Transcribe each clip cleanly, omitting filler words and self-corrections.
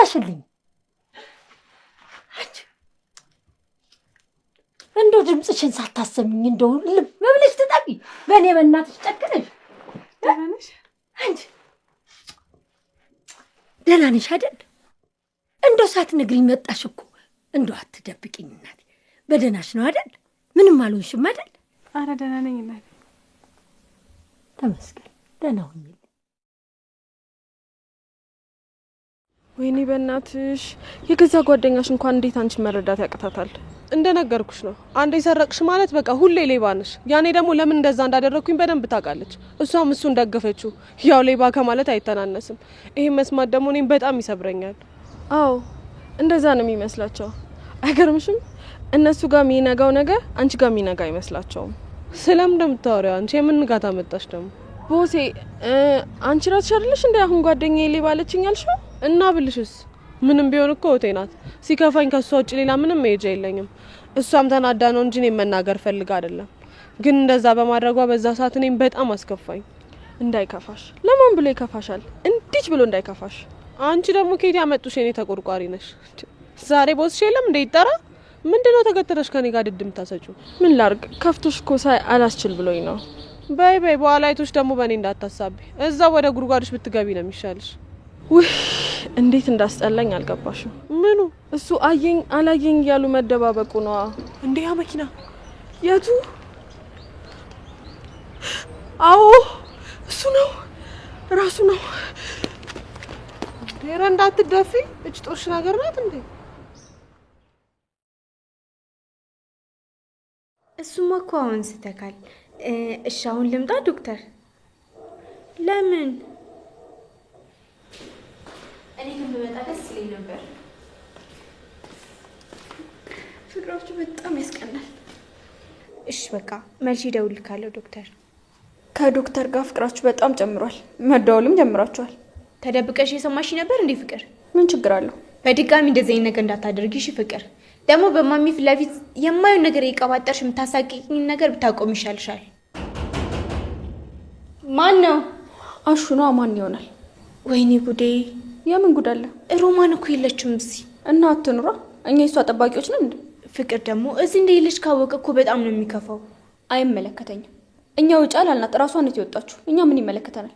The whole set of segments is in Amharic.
መጣሽልኝ። አንቺ እንደው ድምፅሽን ሳታሰሚኝ እንደው ልም ብለሽ ትጠፊ በእኔ በእናትሽ ጨክነሽ። ደህና ነሽ? አንቺ ደህና ነሽ አይደል? እንደው ሳትነግሪኝ መጣሽ እኮ። እንደው አትደብቂኝ እናቴ። በደህናሽ ነው አይደል? ምንም አልሆንሽም አይደል? አረ ደህና ነኝ እናቴ። ተመስገን፣ ደህና ሁኚልኝ። ወይኔ በእናትሽ፣ የገዛ ጓደኛሽ እንኳን እንዴት አንቺን መረዳት ያቅታታል? እንደነገርኩሽ ነው። አንዴ ሰረቅሽ ማለት በቃ ሁሌ ሌባ ነሽ። ያኔ ደግሞ ለምን እንደዛ እንዳደረግኩኝ በደንብ ታውቃለች። እሷም እሱን ደገፈችው። ያው ሌባ ከማለት አይተናነስም። ይሄን መስማት ደግሞ እኔም በጣም ይሰብረኛል። አዎ እንደዛ ነው የሚመስላቸው። አይገርምሽም? እነሱ ጋር የሚነጋው ነገር አንቺ ጋር የሚነጋ አይመስላቸውም። ስለምን እንደምታወሪው አንቺ? የምን ንጋት አመጣሽ ደግሞ? ቦሴ አንቺ ራስሽ አይደለሽ እንደ አሁን ጓደኛዬ ሌባ አለችኝ ያልሽው? እና ብልሽስ ምንም ቢሆን እኮ እህቴ ናት። ሲከፋኝ ከእሷ ውጭ ሌላ ምንም መሄጃ የለኝም። እሷም ተናዳ ነው እንጂ እኔን መናገር ፈልጋ አይደለም። ግን እንደዛ በማድረጓ በዛ ሰዓት እኔም በጣም አስከፋኝ። እንዳይከፋሽ። ለማን ብሎ ይከፋሻል? እንዲች ብሎ እንዳይከፋሽ። አንቺ ደግሞ ከየት ያመጡሽ የኔ ተቆርቋሪ ነሽ? ዛሬ ቦስሽ የለም እንደ ይጠራ ምንድነው ተገትረሽ ከኔ ጋር ድድ የምታሰጪው? ምን ላርግ? ከፍቶሽ እኮ ሳይ አላስችል ብሎኝ ነው። በይ በይ፣ በኋላ አይቶሽ ደግሞ በእኔ እንዳታሳቢ። እዛ ወደ ጉድጓድሽ ብትገቢ ነው የሚሻልሽ። ውይ እንዴት እንዳስጠላኝ አልገባሽም። ምኑ? እሱ አየኝ አላየኝ እያሉ መደባበቁ ነዋ። እንዴ ያ መኪና የቱ? አዎ እሱ ነው፣ ራሱ ነው። ኧረ እንዳትደፊ፣ እች ጦሽ ነገር ናት እንዴ? እሱማ እኮ አሁን ስተካል። እሺ አሁን ልምጣ ዶክተር? ለምን? እኔ ግን ብመጣ ደስ ይለኝ ነበር። ፍቅራችሁ በጣም ያስቀናል። እሺ በቃ መልሼ እደውልልካለሁ ዶክተር። ከዶክተር ጋር ፍቅራችሁ በጣም ጨምሯል። መደወልም ጀምራችኋል። ተደብቀሽ የሰማሽ ነበር እንዴ ፍቅር? ምን ችግር አለው? በድጋሚ እንደዚህ አይነት ነገር እንዳታደርጊ እሺ ፍቅር። ደግሞ በማሚ ፊት ለፊት የማየውን ነገር የቀባጠርሽ የምታሳቅቂኝ ነገር ብታቆም ይሻልሻል። ማን ነው? አሹ ነዋ። ማን ይሆናል? ወይኔ ጉዴ! የምን ጉድ አለ? ሮማን እኮ የለችም እዚህ። እና አትኑራ። እኛ የሷ ጠባቂዎች ነን እንዴ? ፍቅር ደግሞ እዚህ እንደሌለች ካወቀ እኮ በጣም ነው የሚከፋው። አይመለከተኝም። እኛ ውጭ አላልናት፣ እራሷ ናት የወጣችሁ። እኛ ምን ይመለከተናል?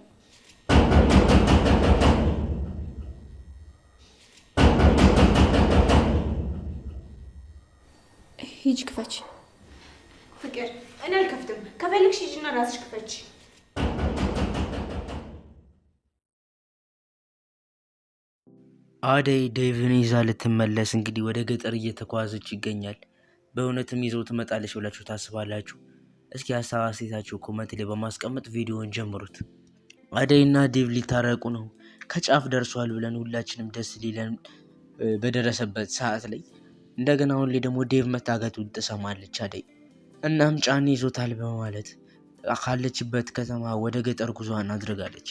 ሂጂ ክፈች። ፍቅር እኔ አልከፍትም። ከፈለግሽ ሂጂና ራስሽ ክፈች። አደይ ዴቭን ይዛ ልትመለስ እንግዲህ ወደ ገጠር እየተጓዘች ይገኛል። በእውነትም ይዘው ትመጣለች ብላችሁ ታስባላችሁ? እስኪ ሀሳብ አስተያየታችሁ comment ላይ በማስቀመጥ ቪዲዮውን ጀምሩት። አደይና ዴቭ ሊታረቁ ነው፣ ከጫፍ ደርሷል ብለን ሁላችንም ደስ ሊለን በደረሰበት ሰዓት ላይ እንደገና አሁን ላይ ደግሞ ዴቭ መታገቱን ትሰማለች አደይ። እናም ጫኔ ይዞታል በማለት ካለችበት ከተማ ወደ ገጠር ጉዞዋን አድርጋለች።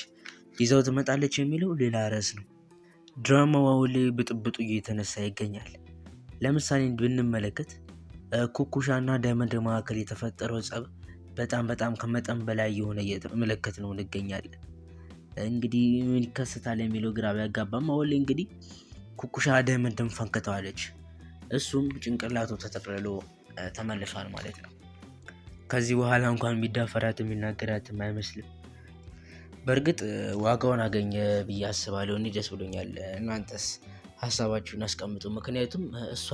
ይዘው ትመጣለች የሚለው ሌላ ርዕስ ነው። ድራማው አሁን ላይ ብጥብጡ እየተነሳ ይገኛል። ለምሳሌ ብንመለከት ኩኩሻና ዳይመንድ መካከል የተፈጠረው ጸብ በጣም በጣም ከመጠን በላይ የሆነ እየተመለከት ነው እንገኛለን። እንግዲህ ምን ይከሰታል የሚለው ግራ ቢያጋባም አሁን ላይ እንግዲህ ኩኩሻ ዳይመንድን ፈንክተዋለች። እሱም ጭንቅላቱ ተጠቅልሎ ተመልሷል ማለት ነው። ከዚህ በኋላ እንኳን የሚዳፈራት የሚናገራትም አይመስልም። በእርግጥ ዋጋውን አገኘ ብዬ አስባለሁ። እኔ ደስ ብሎኛል። እናንተስ ሀሳባችሁን አስቀምጡ። ምክንያቱም እሷ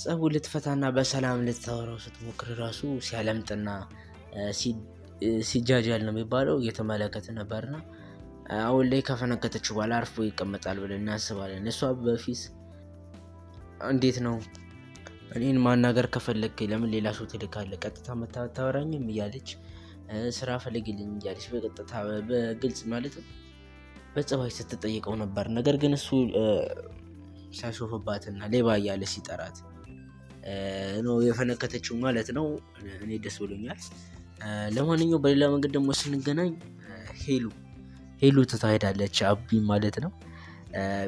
ጸቡ ልትፈታና በሰላም ልታወራው ስትሞክር ራሱ ሲያለምጥና ሲጃጃል ነው የሚባለው እየተመለከተ ነበርና አሁን ላይ ከፈነከተችው በኋላ አርፎ ይቀመጣል ብለን እናስባለን። እሷ በፊት እንዴት ነው እኔን ማናገር ከፈለግክ ለምን ሌላ ሰው ትልካለህ? ቀጥታ መታወራኝም እያለች ስራ ፈልግልኝ እያለች በቀጥታ በግልጽ ማለት በጸባይ ስትጠይቀው ነበር። ነገር ግን እሱ ሲያሾፍባትና ሌባ እያለ ሲጠራት ነው የፈነከተችው ማለት ነው። እኔ ደስ ብሎኛል። ለማንኛውም በሌላ መንገድ ደግሞ ስንገናኝ ሄሉ ትታ ሄዳለች አቢ ማለት ነው።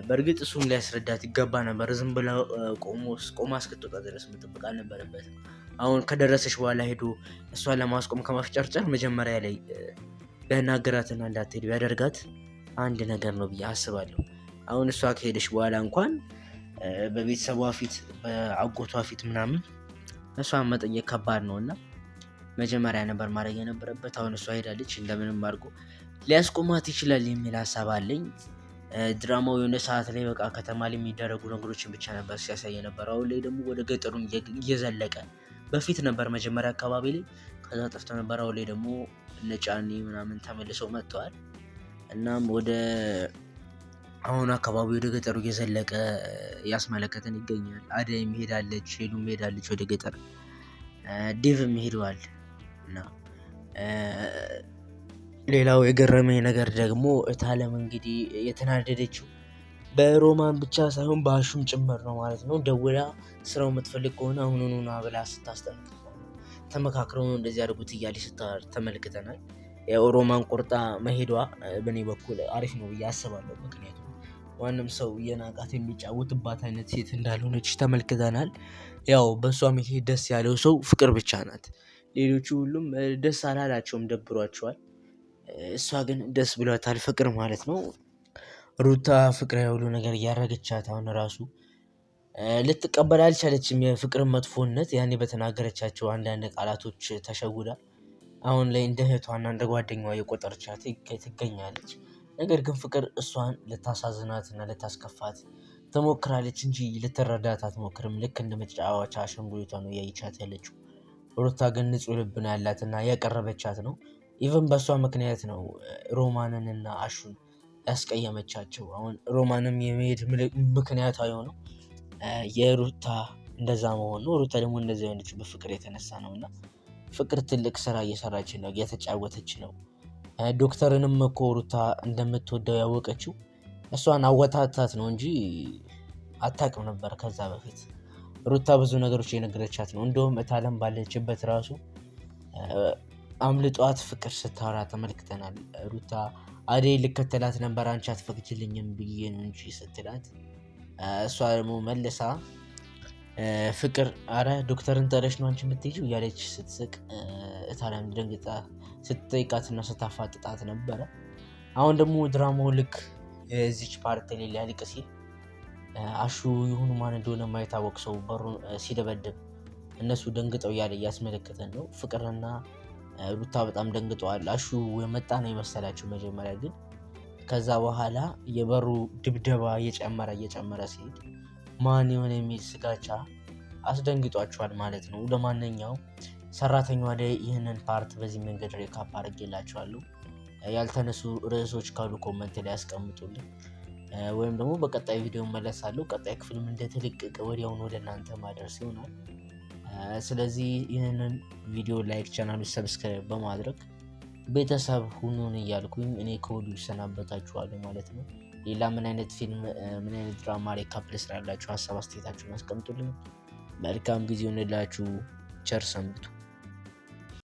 በእርግጥ እሱም ሊያስረዳት ይገባ ነበር። ዝም ብላ ቆማ እስክትወጣ ድረስ መጠበቅ አልነበረበትም። አሁን ከደረሰች በኋላ ሄዶ እሷን ለማስቆም ከመፍጨርጨር መጀመሪያ ላይ ቢያናገራትና እንዳትሄድ ቢያደርጋት አንድ ነገር ነው ብዬ አስባለሁ። አሁን እሷ ከሄደች በኋላ እንኳን በቤተሰቧ ፊት በአጎቷ ፊት ምናምን እሷን መጠየቅ ከባድ ነው እና መጀመሪያ ነበር ማድረግ የነበረበት። አሁን እሷ ሄዳለች፣ እንደምንም አድርጎ ሊያስቆማት ይችላል የሚል ሀሳብ አለኝ። ድራማው የሆነ ሰዓት ላይ በቃ ከተማ ላይ የሚደረጉ ነገሮችን ብቻ ነበር ሲያሳይ የነበረው። አሁን ላይ ደግሞ ወደ ገጠሩም እየዘለቀ በፊት ነበር መጀመሪያ አካባቢ ላይ፣ ከዛ ጠፍቶ ነበር። አሁን ላይ ደግሞ እነ ጫኔ ምናምን ተመልሰው መጥተዋል። እናም ወደ አሁን አካባቢ ወደ ገጠሩ እየዘለቀ ያስመለከተን ይገኛል። አደይም ሄዳለች፣ ሄሉም ሄዳለች ወደ ገጠር፣ ዴቭም ሄደዋል። እና ሌላው የገረመኝ ነገር ደግሞ እታለም እንግዲህ የተናደደችው በሮማን ብቻ ሳይሆን በአሹም ጭምር ነው ማለት ነው። ደውላ ስራው የምትፈልግ ከሆነ አሁኑኑ ና ብላ ስታስጠነቅቅ ተመካክረው ነው እንደዚህ አድርጉት እያለች ተመልክተናል። ያው ሮማን ቆርጣ መሄዷ በእኔ በኩል አሪፍ ነው ብዬ አስባለሁ። ምክንያቱም ማንም ሰው የናቃት የሚጫወትባት አይነት ሴት እንዳልሆነች ተመልክተናል። ያው በእሷ መሄድ ደስ ያለው ሰው ፍቅር ብቻ ናት። ሌሎቹ ሁሉም ደስ አላላቸውም፣ ደብሯቸዋል። እሷ ግን ደስ ብሏታል፣ ፍቅር ማለት ነው። ሩታ ፍቅር ሁሉ ነገር እያረገቻት አሁን ራሱ ልትቀበል አልቻለችም። የፍቅርን መጥፎነት ያኔ በተናገረቻቸው አንዳንድ ቃላቶች ተሸውዳ አሁን ላይ እንደ እህቷና እንደ ጓደኛዋ እየቆጠረቻት ትገኛለች። ነገር ግን ፍቅር እሷን ልታሳዝናትና ልታስከፋት ትሞክራለች እንጂ ልትረዳት አትሞክርም። ልክ እንደ መጫወቻ አሻንጉሊቷ ነው እያየቻት ያለችው። ሩታ ግን ንጹሕ ልብ ነው ያላትና ያቀረበቻት ነው። Even በእሷ ምክንያት ነው ሮማንንና አሹን ያስቀየመቻቸው። አሁን ሮማንም የመሄድ ምክንያቷ የሆነው የሩታ እንደዛ መሆን ነው። ሩታ ደግሞ እንደዛ የሆነችው በፍቅር የተነሳ ነው። እና ፍቅር ትልቅ ስራ እየሰራች ነው፣ እየተጫወተች ነው። ዶክተርንም እኮ ሩታ እንደምትወደው ያወቀችው እሷን አወታታት ነው እንጂ አታውቅም ነበር ከዛ በፊት። ሩታ ብዙ ነገሮች የነገረቻት ነው። እንደውም እታለም ባለችበት ራሱ አምልጧት ፍቅር ስታወራ ተመልክተናል። ሩታ አደይ ልከተላት ነበር አንቺ አትፈቅጂልኝም ብዬ ነው እንጂ ስትላት፣ እሷ ደግሞ መልሳ ፍቅር አረ ዶክተርን ጠረሽ ነው አንቺ የምትሄጂው እያለች ስትስቅ እታለም ደንግጣ ስትጠይቃትና ስታፋጥጣት ነበረ። አሁን ደግሞ ድራማው ልክ እዚች part ላይ ሊያልቅ ሲል አሹ ይሁን ማን እንደሆነ የማይታወቅ ሰው በሩን ሲደበድብ እነሱ ደንግጠው እያለ እያስመለከተን ነው። ፍቅርና ሩታ በጣም ደንግጠዋል። አሹ የመጣ ነው የመሰላቸው መጀመሪያ፣ ግን ከዛ በኋላ የበሩ ድብደባ እየጨመረ እየጨመረ ሲሄድ ማን የሆነ የሚል ስጋቻ አስደንግጧቸዋል ማለት ነው። ለማንኛውም ሰራተኛዋ ላይ ይህንን part በዚህ መንገድ recap አድርጌላችኋለሁ። ያልተነሱ ርዕሶች ካሉ comment ላይ ያስቀምጡልን፣ ወይም ደግሞ በቀጣይ ቪዲዮ መለሳለሁ። ቀጣይ ክፍልም እንደተለቀቀ ወዲያውኑ ወደ እናንተ ማድረስ ይሆናል። ስለዚህ ይህንን ቪዲዮ like፣ ቻናሉ subscribe በማድረግ ቤተሰብ ሁኑን እያልኩኝ እኔ ከወዲሁ እሰናበታችኋለሁ ማለት ነው። ሌላ ምን አይነት ፊልም ምን አይነት ድራማ recap ልስራላችሁ? ሀሳብ አስተያየታችሁን አስቀምጡልኝ። መልካም ጊዜ ይሁንላችሁ። ቸር ሰንብቱ።